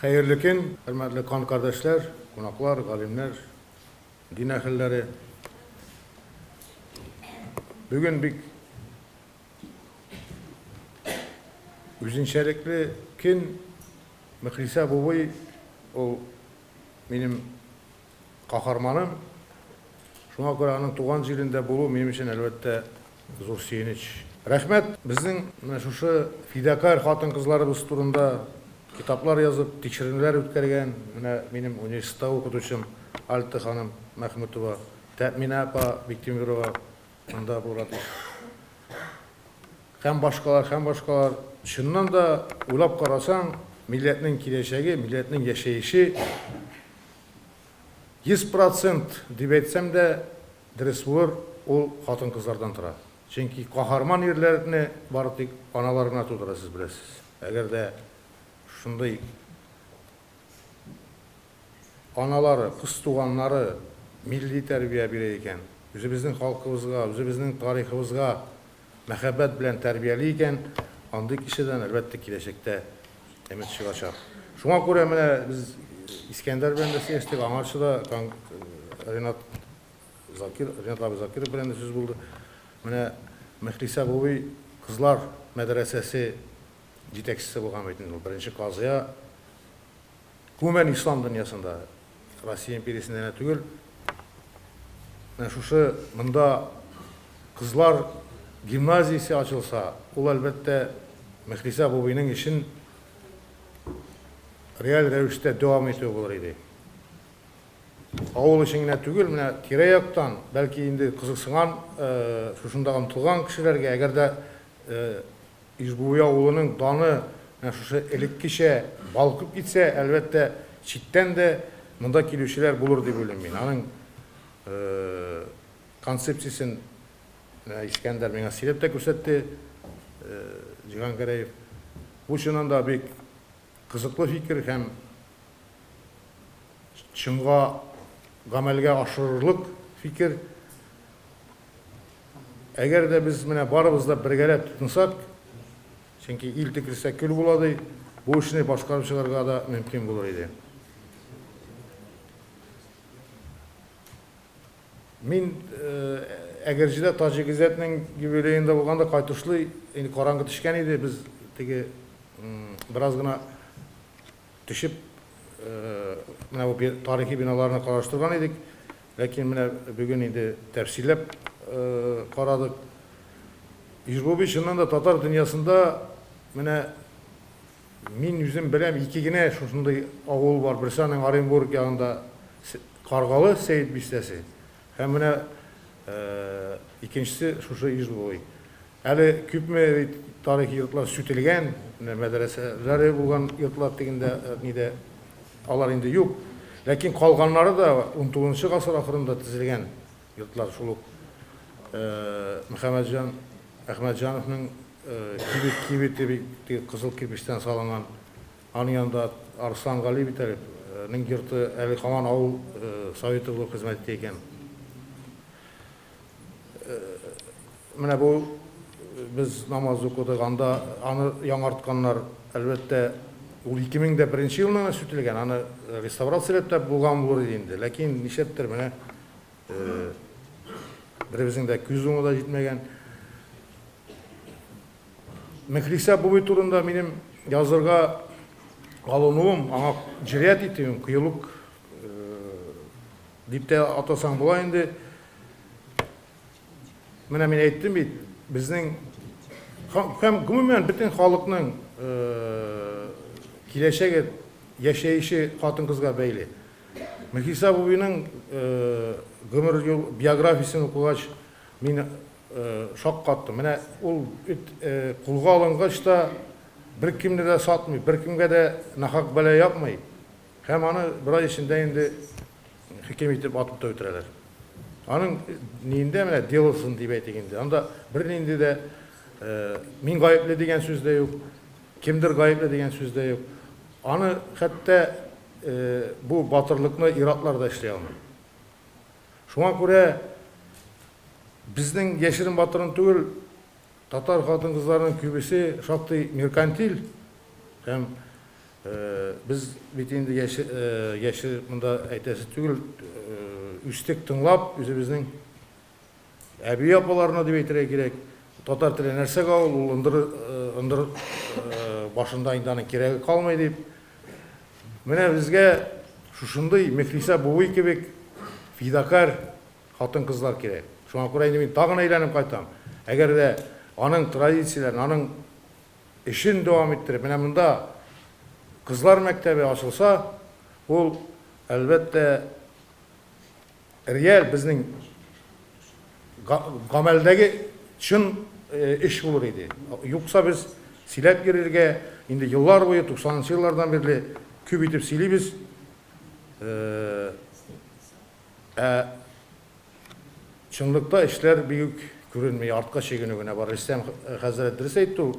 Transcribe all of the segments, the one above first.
Хәерле көн, хөрмәтле кан кардәшләр, кунаклар, галимнәр, дин әһелләре. Бүген бик үзенчәлекле көн. Мөхлисә бубый ул минем каһарманым. Шуңа күрә аның туган җирендә булу минем өчен, әлбәттә, зур сөенеч. Рәхмәт, безнең менә шушы фидакарь хатын-кызларыбыз турында китаплар язып, тикшеренүләр үткәргән, менә минем университетта укытучым Альта ханым Мәхмүтова, Тәэминә апа Биктимирова монда булырга тиеш. Һәм башкалар, һәм башкалар. Чыннан да, уйлап карасаң, милләтнең киләчәге, милләтнең яшәеше 100 процент дип әйтсәм дә, дөрес булыр, ул хатын-кызлардан тора. Чөнки каһарман ирләрне бары тик аналар гына тудыра, сез беләсез. Әгәр дә шундый аналары, кыз туганнары милли тәрбия бирә икән, үзебезнең халкыбызга, үзебезнең тарихыбызга мәхәббәт белән тәрбияли икән, андый кешедән, әлбәттә, киләчәктә өмет чыгачак. Шуңа күрә менә без Искәндәр белән дә сөйләштек, аңарчы да Ренат Закир, Ренат абый Закиров белән дә сүз булды. Менә Мөхлисә Буби кызлар мәдрәсәсе җитәкчесе булган бит инде ул, беренче казыя. Гомумән ислам дөньясында, Россия империясендә генә түгел, менә шушы монда кызлар гимназиясе ачылса, ул, әлбәттә, Мөхлисә Бубыйның эшен реаль рәвештә дәвам итү булыр иде. Авыл өчен генә түгел, менә тирә-яктан, бәлки инде кызыксынган, шушында омтылган кешеләргә, әгәр дә Ижбуй авылының даны менә шушы элеккечә балкып китсә, әлбәттә, читтән дә монда килүчеләр булыр дип уйлыйм мин. Аның концепциясен менә Искәндәр миңа сөйләп тә күрсәтте, Җиһан Гәрәев. Бу чыннан да бик кызыклы фикер һәм чынга гамәлгә ашырырлык фикер. Әгәр дә без менә барыбыз да бергәләп тотынсак, чөнки ил төкерсә көл була ди, бу эшне башкарып чыгарга да мөмкин булыр иде. Мин Әгерҗедә Таҗи Гыйззәтнең юбилеенда булганда кайтышлый, инде караңгы төшкән иде, без теге бераз гына төшеп, менә бу тарихи биналарны караштырган идек. Ләкин менә бүген инде тәфсилләп карадык. Ижбуби чыннан да татар дөньясында менә мин үзем беләм, ике генә шушындый авыл бар. Берсе аның Оренбург ягында Каргалы Сәет бистәсе һәм менә икенчесе шушы Ижбуби. Әле күпме бит тарихи йортлар сүтелгән, менә мәдрәсәләре булган йортлар тегендә, нидә, алар инде юк. Ләкин калганнары да унтугызынчы гасыр ахырында төзелгән йортлар, шул ук Мөхәммәтҗан Әхмәтҗановның кибет, кибете бит теге кызыл кирпечтән салынган. Аның янында Арслан Гали бит әле, нең йорты әле һаман авыл советы булып хезмәт итә икән. Менә бу без намаз укыдык, анда аны яңартканнар, әлбәттә, ул 2001 елны гына сүтелгән, аны реставрацияләп тә булган булыр иде инде. Ләкин нишләптер менә беребезнең дә күз уңы да җитмәгән. Мөхлисә Бубый турында минем язырга алынуым, аңа җөрьәт итүем, кыюлык дип тә атасаң була инде. Менә мин әйттем бит, безнең һәм гомумән бөтен халыкның киләчәге, яшәеше хатын-кызга бәйле. Мөхлисә Бубиның гомер юл биографиясен укыгач, мин шаккаттым. Менә ул бит кулга алынгач та беркемне дә сатмый, беркемгә дә нахак бәла япмый. Һәм аны бер ай эчендә инде хөкем итеп атып та үтерәләр. Аның ниендә менә делосын дип әйтик инде. Анда бернинди дә мин гаепле дигән сүз дә юк, кемдер гаепле дигән сүз дә юк. Аны хәтта бу батырлыкны ир-атлар да эшли алмый. Шуңа күрә безнең яшерен батырын түгел, татар хатын-кызларының күбесе шактый меркантиль һәм. Без бит инде яше, яше монда әйтәсе түгел, үстек тыңлап, үзебезнең әби апаларны дип әйтергә кирәк. Татар теле нәрсәгә ул, ул ындыр, ындыр башында инде аның кирәге калмый дип. Менә безгә шушындый Мөхлисә Бубый кебек фидакарь хатын-кызлар кирәк. Шуңа күрә инде мин тагын әйләнеп кайтам. Әгәр дә аның традицияләрен, аның эшен дәвам иттереп, менә монда кызлар мәктәбе ачылса, ул, әлбәттә, реаль безнең гамәлдәге чын эш булыр иде. Юкса без сөйләп йөрергә, инде еллар буе, 90 нчы еллардан бирле күп итеп сөйлибез. Ә чынлыкта эшләр бик үк күренми, артка чигенү генә бар. Рөстәм хәзрәт дөрес әйтте ул.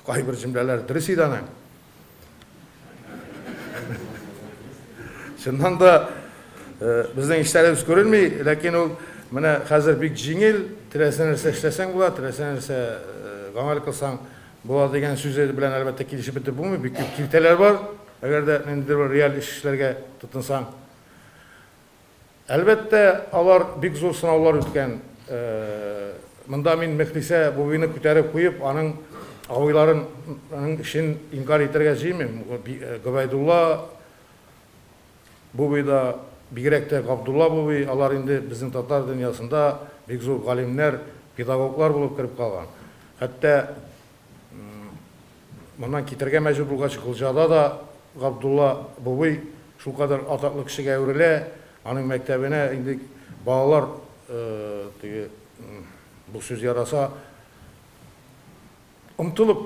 Кайбер җөмләләр дөрес иде аның. Чыннан да безнең эшләребез күренми, ләкин ул менә хәзер бик җиңел, теләсә нәрсә эшләсәң була, теләсә нәрсә гамәл кылсаң була дигән сүзе белән әлбәттә килешеп бетеп булмый, бик күп киртәләр бар. Әгәр дә ниндидер бер реаль эш эшләргә тотынсаң. Әлбәттә, алар бик зур сынаулар үткән. Монда мин Мөхлисә Бубыйны күтәреп куеп, аның абыйларының эшен инкарь итәргә җыенмыйм. Гобәйдулла Бубый да, бигрәк тә Габдулла Бубый, алар инде безнең татар дөньясында бик зур галимнәр, педагоглар булып кереп калган. Хәтта моннан китәргә мәҗбүр булгач, Голҗада да Габдулла Бубый шулкадәр атаклы кешегә әверелә, аның мәктәбенә инде балалар, теге, бу сүз яраса, омтылып,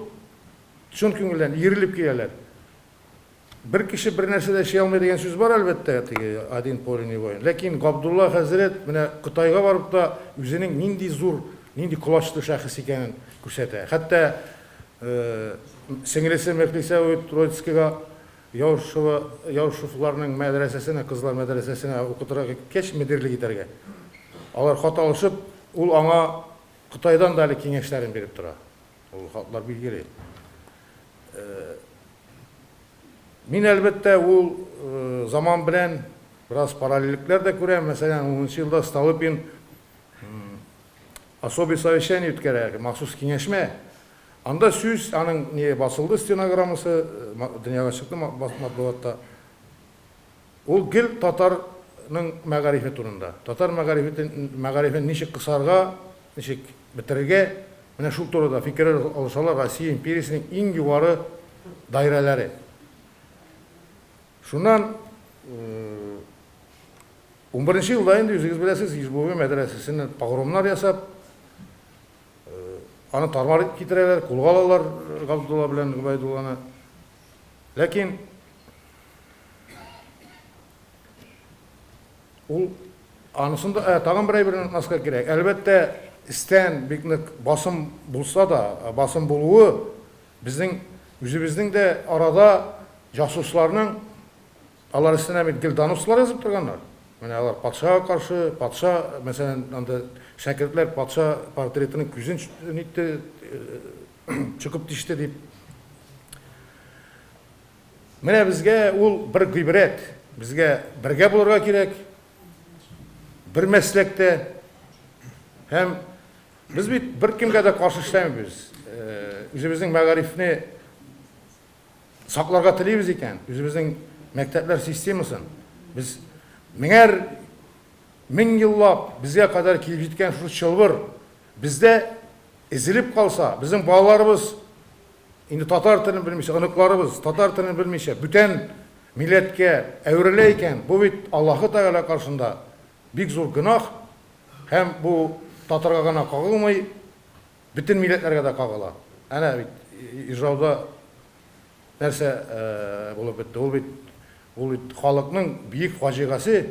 чын күңелдән иерелеп киләләр. Бер кеше бер нәрсә дә эшли алмый дигән сүз бар, әлбәттә, теге один поле не воин. Ләкин Габдулла хәзрәт менә Кытайга барып та үзенең нинди зур, нинди колачлы шәхес икәнен күрсәтә. Хәтта сеңлесе Мөхлисә Троицкига Яушева, Яушевларның мәдрәсәсенә, кызлар мәдрәсәсенә укытырга киткәч, мөдирлек итәргә. Алар хат алышып, ул аңа Кытайдан да әле киңәшләрен биреп тора. Ул хатлар билгеле. Мин, әлбәттә, ул заман белән бераз параллельлекләр дә күрәм. Мәсәлән, унынчы елда Столыпин особый совещание үткәрә, махсус киңәшмә. Анда сүз, аның не басылды стенограммасы, дөньяга чыкты матбугатта. Ул гел татарның мәгарифе турында. Татар мәгарифен ничек кысарга, ничек бетерергә, менә шул турыда фикер алышалар Россия империясенең иң югары даирәләре. Шуннан унберенче елда инде үзегез беләсез, Иж-Буби мәдрәсәсенә погромнар ясап, аны тармар итеп китерәләр, кулга алалар Габдулла белән Гобәйдулланы. Ләкин Ул анысын да, ә, тагын бер әйберне онытмаска кирәк. Әлбәттә, өстән бик нык басым булса да, басым булуы безнең үзебезнең дә арада җасусларның, алар өстенә бит гел донослар язып торганнар. Менә алар патшага каршы, патша, мәсәлән, анда шәкертләр патша портретының күзен нитте, чокып тиште дип. Менә безгә ул бер гыйбрәт. Безгә бергә булырга кирәк, бер мәсләктә. Һәм без бит беркемгә дә каршы эшләмибез. Үзебезнең мәгарифне сакларга телибез икән, үзебезнең мәктәпләр системасын без меңәр мең еллап безгә кадәр килеп җиткән шушы чылбыр бездә өзелеп калса, безнең балаларыбыз Инде татар телен белмичә, оныкларыбыз татар телен белмичә, бүтән милләткә әверелә икән, бу бит Аллаһы Тәгалә каршында бик зур гөнаһ һәм бу татарга гына кагылмый, бөтен милләтләргә дә кагыла. Әнә бит Ижауда нәрсә булып бетте. Ул бит ул бит халыкның биек фаҗигасе.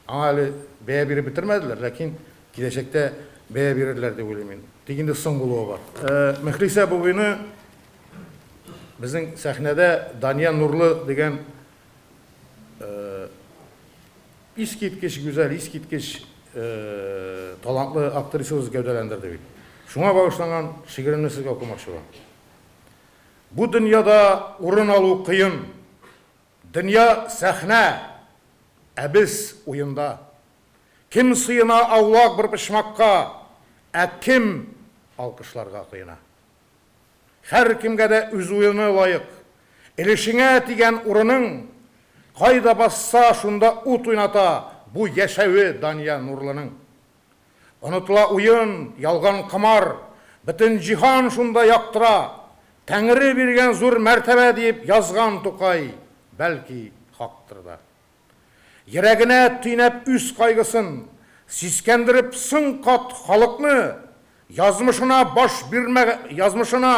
Аңа әле бәя биреп бетермәделәр, ләкин киләчәктә бәя бирерләр дип уйлыйм мин. Тик инде соң булуы бар. Мөхлисә Бубыйны безнең сәхнәдә Дания Нурлы дигән искиткеч гүзәл, искиткеч талантлы актрисабыз гәүдәләндерде бит. Шуңа багышланган шигыремне сезгә укымакчы булам. Бу дөньяда урын алу кыен. Дөнья сәхнә, ә без уенда. Кем сыена аулак бер почмакка, ә кем алкышларга коена. Һәркемгә дә үз уены лаек. Өлешеңә тигән урының, кайда басса, шунда ут уйната бу яшәве Дания Нурлының. Онытыла уен, ялган комар, бөтен җиһан шунда яктыра. Тәңре биргән зур мәртәбә диеп язган Тукай, бәлки, хактыр да. Йөрәгенә төйнәп үз кайгысын, сискәндереп соң кат халыкны, язмышына баш бирмә, язмышына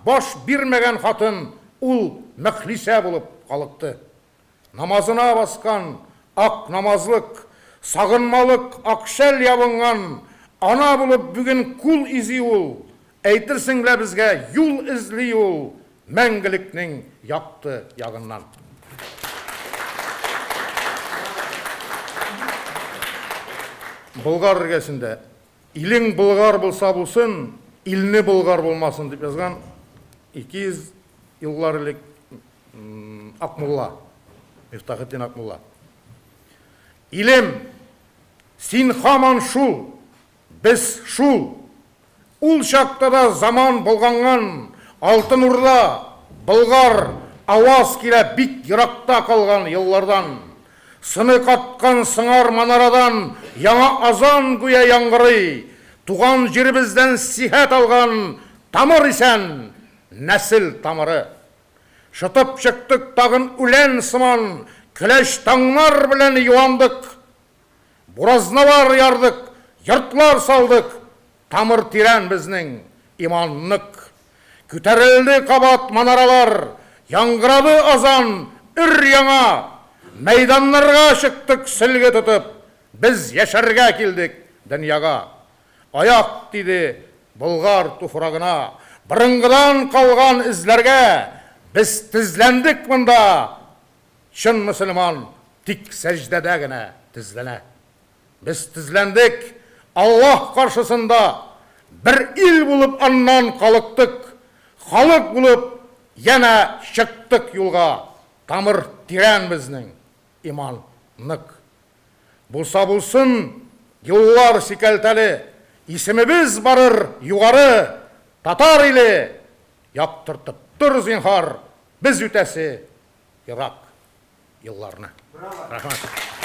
баш бирмәгән хатын ул Мөхлисә булып калыкты. Намазына баскан, ак намазлык, сагынмалык ак шәл ябынган ана булып бүген кул изи ул, әйтерсең лә безгә юл эзли ул мәңгелекнең якты ягыннан. Болгар эргәсендә Илең болгар булса булсын, илне болгар булмасын дип язган 200 еллар элек Акмулла, Мифтахетдин Акмулла. Илем, син һаман шул, без шул. Ул чакта да заман болганган, Алтын Урда, Болгар, аваз килә бик еракта калган еллардан. Сыны каткан сыңар манарадан яңа азан гүя яңгырый. Туган җиребездән сихәт алган тамыр исән, нәсел тамыры. Шытып чыктык тагын үлән сыман, көләч таңнар белән юандык. Буразналар ярдык, йортлар салдык, тамыр тирән безнең, иман нык. Күтәрелде кабат манаралар, яңгырады азан, өр-яңа. Мәйданнарга чыктык сөлге тотып, без яшәргә килдек дөньяга. Аяк тиде Болгар туфрагына, борынгыдан калган эзләргә, без тезләндек монда. Чын мөселман тик сәҗдәдә генә тезләнә. Без тезләндек Аллаһ каршысында, бер ил булып аннан калыктык, халык булып янә чыктык юлга, тамыр тирән безнең, иман нык. Булса булсын, юллар сикәлтәле, исемебез барыр югары, татар иле, яктыртып тор, зинһар, без үтәсе ерак елларны. Рәхмәт.